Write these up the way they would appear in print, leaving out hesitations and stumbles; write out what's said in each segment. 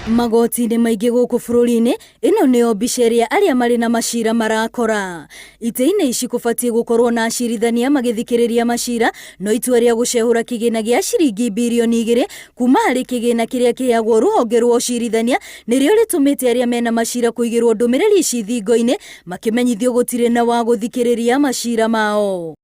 Magoti-inĩ maingĩ gũkũ bũrũri-inĩ, ĩno nĩyo mbica ĩrĩa arĩa marĩ na macira marakora. Itĩ-inĩ ici kũbatiĩ gũkorwo na acirithania magĩthikĩrĩria macira, no itua rĩa gũcehũra kĩgĩna gĩa ciringi birioni 2 kuma harĩ kĩgĩna kĩrĩa kĩheagwo rũhonge rwa ũcirithania nĩrĩo rĩtũmĩte arĩa mena macira kũigĩrwo ndũmĩrĩri ici thingo-inĩ makĩmenyithio gũtirĩ na wa gũthikĩrĩria macira mao.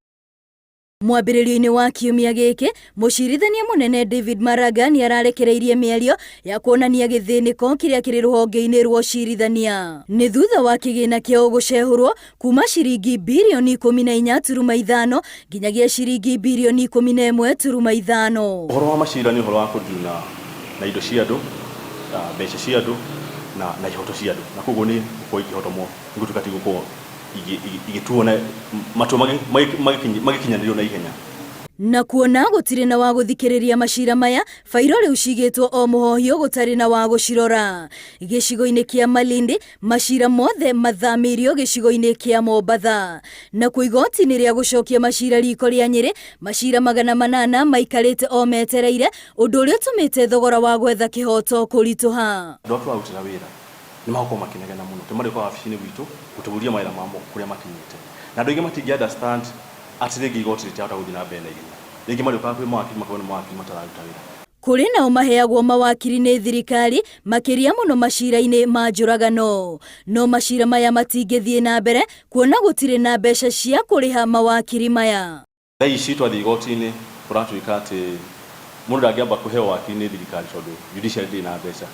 Mwambĩrĩrio-inĩ wa kiumia gĩkĩ, mũcirithania mũnene David Maraga nĩ ararekereirie mĩario ya kuonania gĩthĩnĩko kĩrĩa kĩrĩ rũhonge-inĩ rwa ũcirithania. Nĩ thutha wa kĩgĩna kĩao gũcehũrwo kuma ciringi birioni 14.5 nginyagia ciringi birioni 11.5. Ũhoro wa macira nĩ ũhoro wa kũ deal na indo cia andũ, mbeca cia andũ na ihoto cia andũ, na koguo nĩ gũkorwo ikĩhotomwo nĩ gũtuĩka ti gũkorwo igĩtuo na matua magĩkinyanĩrio na ihenya. Na kuona gũtirĩ na wa gũthikĩrĩria macira maya, bairo rĩu cigĩtwo o mũhohio gũtarĩ na wa gũcirora. Gĩcigo-inĩ kĩa Malindi, macira mothe mathamĩirio gĩcigo-inĩ kĩa Mombatha. Nakuo igoti-inĩ rĩa gũcokia macira riko rĩa Nyĩrĩ, macira 800 maikarĩte o metereire, ũndũ ũrĩa ũtũmĩte thogora wa gwetha kĩhoto kũritũha. Andũ arĩa tũrarutĩra wĩra nĩ magũkorwo makĩnegena mũno, tondũ marĩũkaga wabici-inĩ gwitũ gũtũbũria mawĩra mamo kũrĩa makinyĩte. Na andũ aingĩ matingĩ understand atĩ rĩngĩ igoti rĩtirahota gũthiĩ na mbere na ihenya. Rĩngĩ marĩũkaga kwĩ mawakiri makona nĩ mawakiri matararuta wĩra. Kũrĩ nao maheagwo mawakiri nĩ thirikari makĩria mũno macira-inĩ ma njũragano. No macira maya matingĩthiĩ na mbere kuona gũtirĩ na mbeca cia kũrĩha mawakiri maya. Thaa ici twathiĩ igoti-inĩ kũratuĩka atĩ mũndũ ndangĩamba kũheo wakiri nĩ thirikari tondũ judiciary ndĩrĩ na mbeca.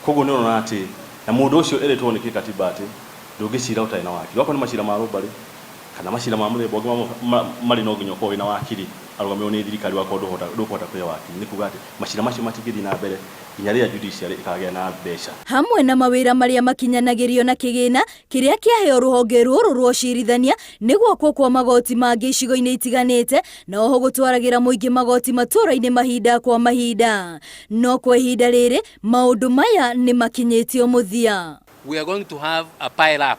Koguo nĩ ũrona atĩ na mũndũ ũcio erĩtwo nĩ kĩkatiba atĩ ndũngĩcira ũtarĩ na wakiri. Wakorwo nĩ macira ma rũmbarĩ kana macira ma mũthemba ũngĩ marĩ no nginya ũkorwo wĩna wakiri arũgamĩrĩrwo nĩ thirikari wakorwo ndũkũhota kũheo wakiri. Nĩ kuga atĩ macira macio matingĩthiĩ na mbere nginya rĩrĩa judiciary ĩkagĩa na mbeca. Hamwe na mawĩra marĩa makinyanagĩrio na kĩgĩna kĩrĩa kĩaheo rũhonge rũrũ rwa ũcirithania nĩ gwakwo kwa magoti mangĩ icigo-inĩ itiganĩte na oho gũtwaragĩra mũingĩ magoti matũũra-inĩ mahinda kwa mahinda. No kwa ihinda rĩrĩ maũndũ maya nĩ makinyĩtio mũthia. We are going to have a pile up.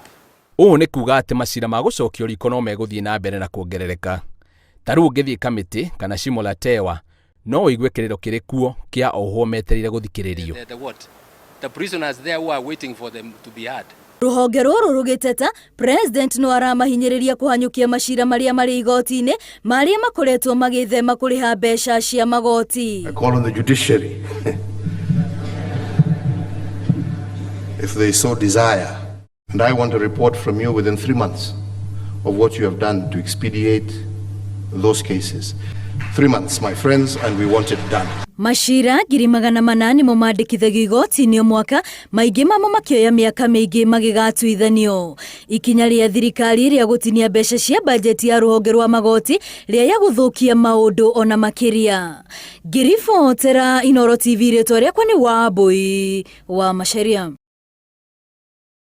Ũũ nĩ kuga atĩ macira ma gũcokio riko no megũthiĩ na mbere na kuongerereka. Ta rĩu ũngĩthiĩ Kamĩtĩ kana Shimo la Tewa no ũigue kĩrĩro kĩrĩ kuo kĩa ohwo metereire gũthikĩrĩrio. The what? The prisoners there who are waiting for them to be heard. Rũhonge rũrũ rũgĩteta President no aramahinyĩrĩria kũhanyũkia macira marĩa marĩ igoti-inĩ marĩa makoretwo magĩthema kũrĩha mbeca cia magoti. I call on the judiciary if they so desire. And I want a report from you within 3 months of what you have done to expedite those cases. 3 months, my friends, and we want it done. Macira 400,000 nĩmo mandĩkithagio igoti-inĩ o mwaka, maingĩ mamo makĩoya mĩaka mĩingĩ magĩgatuithanio. Ikinya rĩa thirikari rĩa gũtinia mbeca cia bajeti ya rũhonge rwa magoti rĩaya gũthũkia maũndũ ona makĩria. Ngĩribotera Inooro TV, rĩtwa rĩakwa nĩ Wambui wa Macharia.